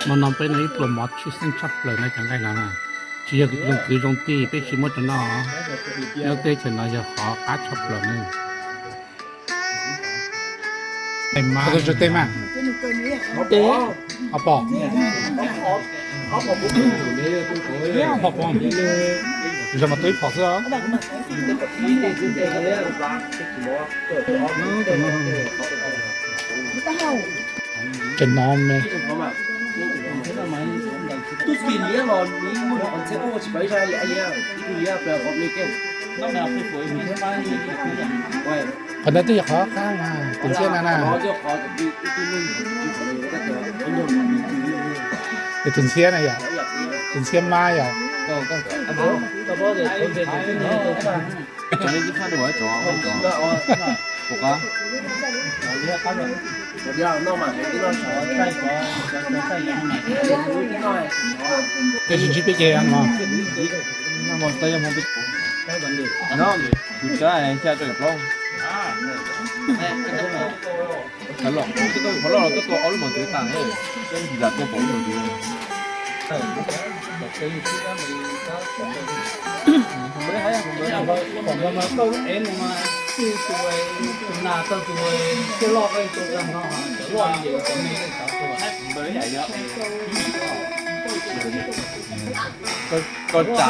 No no peb no ib pluag mov tshwj xeeb tshaj plaws no cov nqaij no na. Tsis yog zoo kwv zoo tij peb tsis muab rau noj. Nyob teb chaws no yog qhov qab tshaj plaws na. Qhov twg tsawg teg mas? Ob pom. Ob pom. Zoo mas tau ib pom xwb os. Tseem no me. Qhov ntawd twb yog qhov qab mas tus ntxhiab na na. Tus ntxhiab na yom. Tus ntxhiab mab yom. Tej tsis ntsib peb ceg no. Kuv tsa xya rau yam plaub. Qhov loj, qhov loj los tuaj tua ob lub mos txwv tas, zam tua pom lub mos txwv. Koj tsa